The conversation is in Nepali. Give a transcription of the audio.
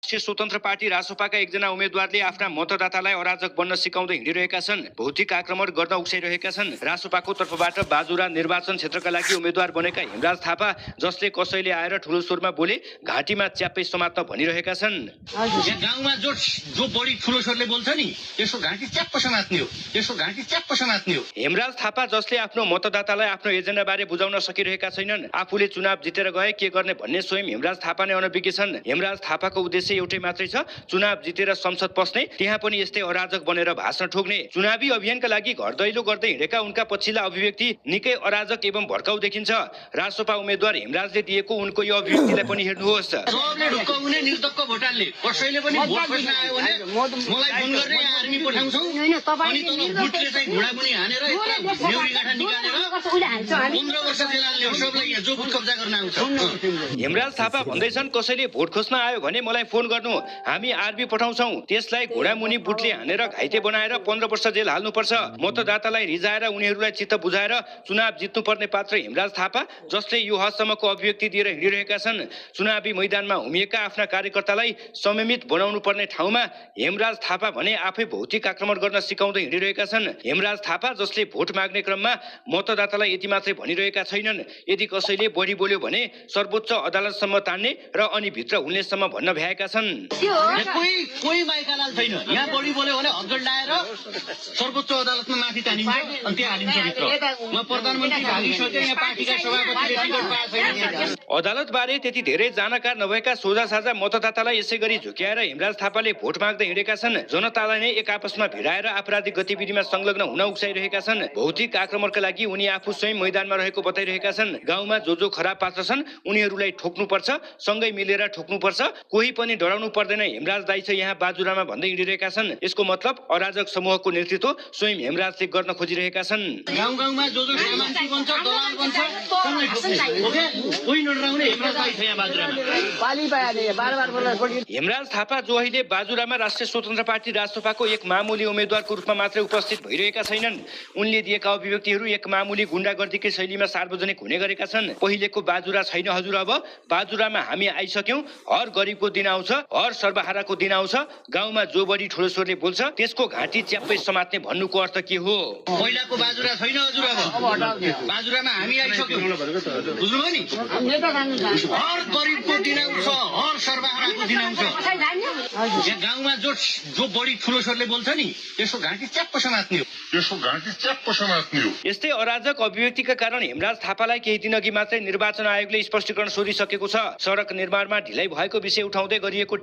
राष्ट्रिय स्वतन्त्र पार्टी रासोपाका एकजना उम्मेद्वारले आफ्ना मतदातालाई अराजक बन्न सिकाउँदै हिँडिरहेका छन्। भौतिक आक्रमण गर्न उक्साइरहेका छन्। रासोपाको तर्फबाट बाजुरा निर्वाचन क्षेत्रका लागि उम्मेद्वार बनेका हेमराज थापा जसले कसैले आएर ठुलो स्वरमा बोले घाँटीमा च्याप्पै समात्न भनिरहेका छन्। गाउँमा जो बढी ठुलो स्वरले बोल्छ नि त्यसको घाँटी च्याप्प समात्ने हो, त्यसको घाँटी च्याप्प समात्ने हो। हेमराज थापा जसले आफ्नो मतदातालाई आफ्नो एजेन्डा बारे बुझाउन सकिरहेका छैनन्। आफूले चुनाव जितेर गए के गर्ने भन्ने स्वयं हेमराज थापा नै अनभिज्ञ छन्। हेमराज थापाको उद्देश्य एउटै मात्रै छ, चुनाव जितेर संसद पस्ने, त्यहाँ पनि यस्तै अराजक बनेर भाषण ठोक्ने। चुनावी अभियानका लागि घर दैलो गर्दै हिँडेका उनका पछिल्ला अभिव्यक्ति निकै अराजक एवं भड्काउ देखिन्छ। रासोपा उम्मेद्वार हेमराजले दिएको उनको यो अभिव्यक्तिलाई पनि हेर्नुहोस्। सबले ढुक्काउने निर्धक्क भोटालले कसैले पनि भोट खोज्न आयो भने मलाई फोन गर्ने आर्मी पठाउँछौ अनि तल बुटले चाहिँ घुँडामुनि हानेर न्युरी गाठा निकालेर 15 वर्ष जेल हाल्ने हो सबलाई यहाँ जो बुट कब्जा गर्न आउँछ। हेमराज थापा भन्दैछन् कसैले भोट खोज्न आयो भने मलाई फोन गर्नु, हामी आर्मी पठाउँछौ, त्यसलाई घुँडामुनि बुटले हानेर घाइते बनाएर 15 वर्ष जेल हाल्नुपर्छ। मतदातालाई रिझाएर उनीहरूलाई चित्त बुझाएर चुनाव जित्नुपर्ने पात्र हेमराज थापा जसले यो हदसम्मको अभिव्यक्ति दिएर हिँडिरहेका छन्। चुनावी मैदानमा हुमिएका आफ्ना कार्यकर्तालाई संयमित बनाउनु पर्ने ठाउँमा हेमराज थापा भने आफै भौतिक आक्रमण गर्न सिकाउँदै हिँडिरहेका छन्। हेमराज थापा जसले भोट माग्ने क्रममा मतदातालाई यति मात्रै भनिरहेका छैनन्, यदि कसैले बढी बोल्यो भने सर्वोच्च अदालतसम्म तान्ने र अनि भित्र हुनेसम्म भन्न भ्याएका छन्। कोही माइकालाल छैन, यहाँ बढी बोल्यो भने हगड लाएर सर्वोच्च अदालतमा माथि तानिन्छ अनि त्यहाँ हालिन्छ भित्र। म प्रधानमन्त्री भागिसक्यो, यहाँ पार्टीका सभापतिले टिकट पाएको छैन। अदालत बारे त्यति धेरै जानकार नभएका सोझा साझा मतदातालाई यसै गरी झुक्याएर हेमराज थापाले भोट माग्दै हिँडेका छन्। जनतालाई नै एक आपसमा भिडाएर आपराधिक गतिविधिमा संलग्न हुन उक्साइरहेका छन्। भौतिक आक्रमणका लागि उनी आफू स्वयं मैदानमा रहेको बताइरहेका छन्। गाउँमा जो खराब पात्र छन् उनीहरूलाई ठोक्नुपर्छ, सँगै मिलेर ठोक्नुपर्छ, कोही पनि डराउनु पर्दैन हेमराज दाइ छ यहाँ बाजुरामा भन्दै हिँडिरहेका छन्। यसको मतलब अराजक समूहको नेतृत्व स्वयं हेमराजले गर्न खोजिरहेका छन्। गाउँ गाउँमा जो सामाजिक बन्छ, दलाल बन्छ, कोही नडराउने हेमराज दाइ छ यहाँ बाजुरामा। हेमराज थापा जो अहिले बाजुरामा राष्ट्रिय स्वतन्त्र पार्टी रासोपाको एक मामुली उम्मेद्वारको रूपमा मात्रै उपस्थित भइरहेका छैनन्। उनले दिएका अभिव्यक्तिहरू एक मामुली गुण्डागर्दीकै शैलीमा सार्वजनिक हुने गरेका छन्। पहिलेको बाजुरा छैन हजुर, अब बाजुरामा हामी आइसक्यौं। हर गरिबको दिन आउँछ, हर सर्वहाराको दिन आउँछ। गाउँमा जो बढी ठुलो स्वरले बोल्छ त्यसको घाँटी च्याप्पै समात्ने भन्नुको अर्थ के हो? पहिलाको बाजुरा छैन हजुर, अब बाजुरामा हामी आइसक्यौं। बुझ्नुभयो नि? हर गरिबको दिन आउँछ, हर सर्वहाराको दिन आउँछ। यहाँ गाउँमा जो बढी ठुलो स्वरले बोल्छ नि त्यसको घाँटी च्याप्प समात्ने हो, त्यसको घाँटी च्याप्प समात्ने हो। यस्तै अराजक अभिव्यक्तिका कारण हेमराज थापालाई केही दिन अघि मात्रै निर्वाचन आयोगले स्पष्टीकरण सोधिसकेको छ। सडक निर्माणमा ढिलाइ भएको विषय उठाउँदै गरिएको